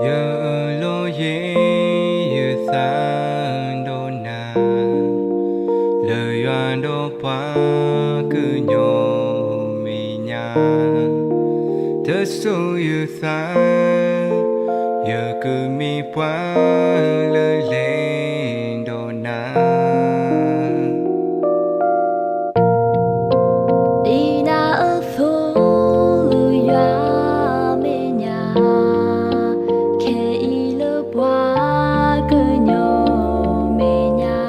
ယအၢၣ်လီၤယ့ၢ်ယသးဒိၣ်နၤ, လၢယွၤဒီးပှၤကညီမဲာ်ညါ, တစိၤယသး, ယကမ့ၢ်ပှၤလၢလဲၤဒီးနၤ. ဒ်နၤအသိးလၢယွၤမဲာ်ညါ, ခဲအံၤလၢပှၤကညီမဲာ်ညါ,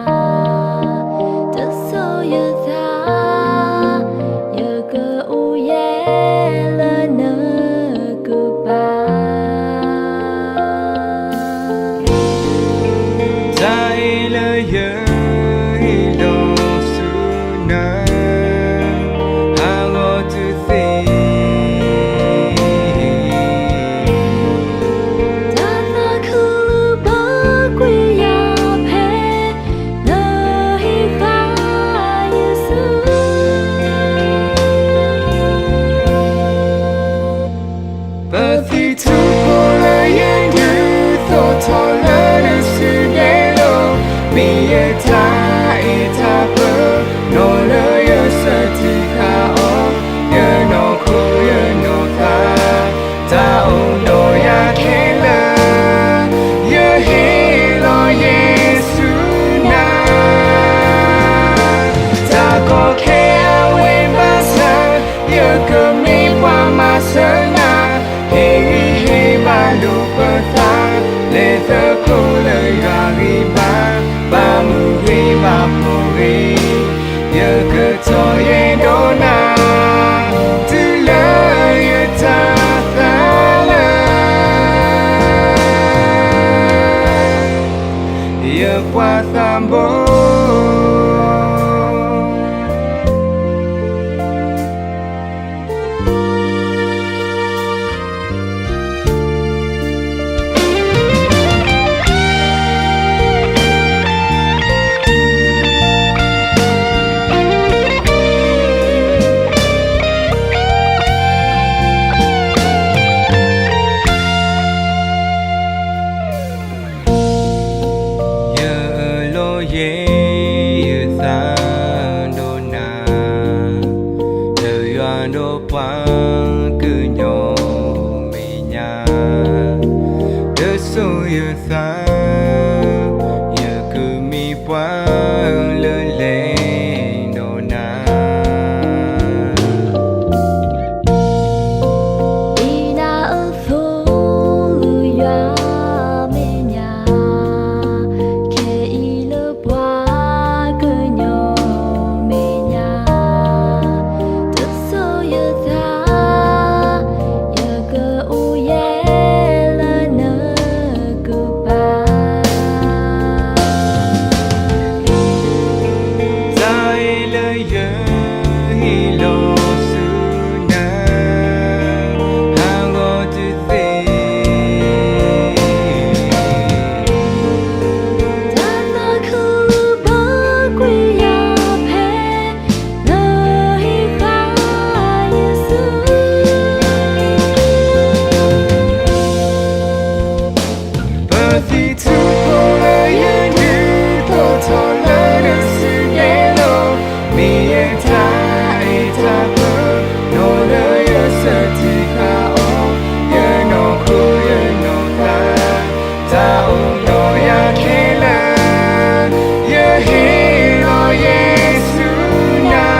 တစိၤယသး, ယကအိၣ်ယဲလၢနကပၤ. တၢ်အံၤလၢယဟ့ၣ်လီၤဆူနၤ, ဟးဂီၤတသ့, တၢ်သးခုလၢပှၤကွံာ်ယၤဖဲ နဟ့ၣ်ဃာ်ယ့ၣ်ၡူး ပသံထူဖိလၢယဒုးသီၣ်ထီၣ်လၢနစုဒဲးလီၤ. မ့ၢ်ယတၢ်အ့ၣ်တၢ်ပၢ, နီၢ်လၢယဆၢထံဃာ်အီၤ, ယနီၢ်ခိယနီၢ်သး, တၢ်အိၣ်ဒီးယၤခဲလၢာ်, ယဟ့ၣ်လီၤယ့ၣ်ၡူးနၤ. တၢ်ကီခဲအဝ့ၢ်ဘၣ်ဆၣ်, ယကမ့ၢ်ပှၤမၤစၢၤနၤ, ဟ့ၣ်ဂံၢ်ဟ့ၣ်ဘါလိာ်ပသး, လဲၤသကိးလၢယွၤဂံၢ်ဘါ, ဘၣ်မုာ်ဂ့ၤဘၣ်ဖှီၣ်ဂ့ၤ, ယကတီၢ်ယဲၢ်ဒီးနၤ, တုၤလၢယတၢ်သးလၢ ယပှၤသးဘိ. ယအၢၣ်လီၤယ့ၢ်ယသးဒိၣ်နၤ, လၢယွၤဒီးပှၤကညီမဲာ်ညါ, တစိၤယသး, ယကမ့ၢ်ပှၤလၢလဲၤဒီးနၤ. ဒ်နၤအသိးလၢယွၤမဲာ်ညါ, ခဲအံၤလၢပှၤကညီမဲာ်ညါ, တစိၤယသး, ယကအိၣ်ယဲလၢနကပၤ. တၢ်အံၤလၢယဟ့ၣ်လီၤဆူနၤ, ဟးဂီၤတသ့, တၢ်သးခုလၢပှၤကွံာ်ယၤဖဲ နဟ့ၣ်ဃာ်ယ့ၣ်ၡူး. ပသံထူဖိလၢယဒုးသီၣ်ထီၣ်လၢနစုဒဲးလီၤ. မ့ၢ်ယတၢ်အ့ၣ်တၢ်ပၢ, နီၢ်လၢယဆၢထံဃာ်အီၤ, ယနီၢ်ခိယနီၢ်သး, တၢ်အိၣ်ဒီးယၤခဲလၢာ်, ယဟ့ၣ်လီၤယ့ၣ်ၡူးနၤ.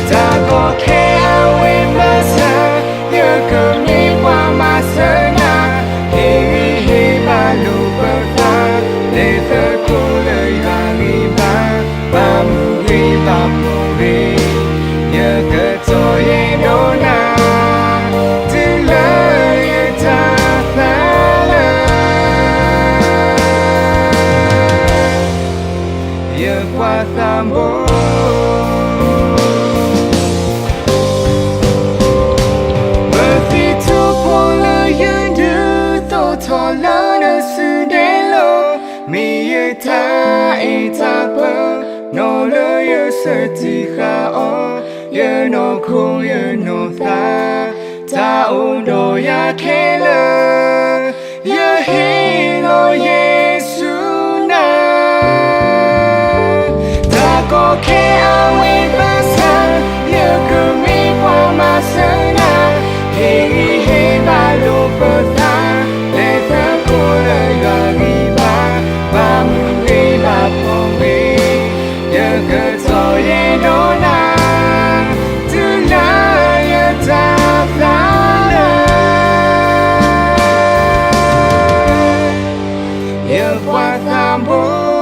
တၢ်ကီခဲအဝ့ၢ်ဘၣ်ဆၣ်, ယကမ့ၢ်ပှၤမၤစၢၤနၤ, ဟ့ၣ်ဂံၢ်ဟ့ၣ်ဘါလိာ်ပသး, လဲၤသကိးလၢယွၤဂံၢ်ဘါ, ဘၣ်မုာ်ဂ့ၤဘၣ်ဖှီၣ်ဂ့ၤ, ယကတီၢ်ယဲၢ်ဒီးနၤ, တုၤလၢယတၢ်သးလၢ ယပှၤသးဘိ. ပသံထူဖိလၢယဒုးသီၣ်ထီၣ်လၢနစုဒဲးလီၤ. မ့ၢ်ယတၢ်အ့ၣ်တၢ်ပၢ, နီၢ်လၢယဆၢထံဃာ်အီၤ, ယနီၢ်ခိယနီၢ်သး, တၢ်အိၣ် ဒီးယၤခဲလၢာ်, ယဟ့ၣ်လီၤယ့ၣ်ၡူးနၤ. တၢ်ကီခဲအဝ့ၢ်ပစၢ်, ယကမ့ၢ်ပှၤမၤစၢၤနၤ, ဟ့ၣ်ဂံၢ်ဟ့ၣ်ဘါလိာ်ပသး, လဲၤသကိးလၢယွၤဂံၢ်ဘါ, ဘၣ်မုာ်ဂ့ၤဘၣ်ဖှီၣ်ဂ့ၤ, ယကတီၢ်ယဲၢ်ဒီးနၤ, တုၤလၢယတၢ်သးလၢ ယပှၤသးဘိ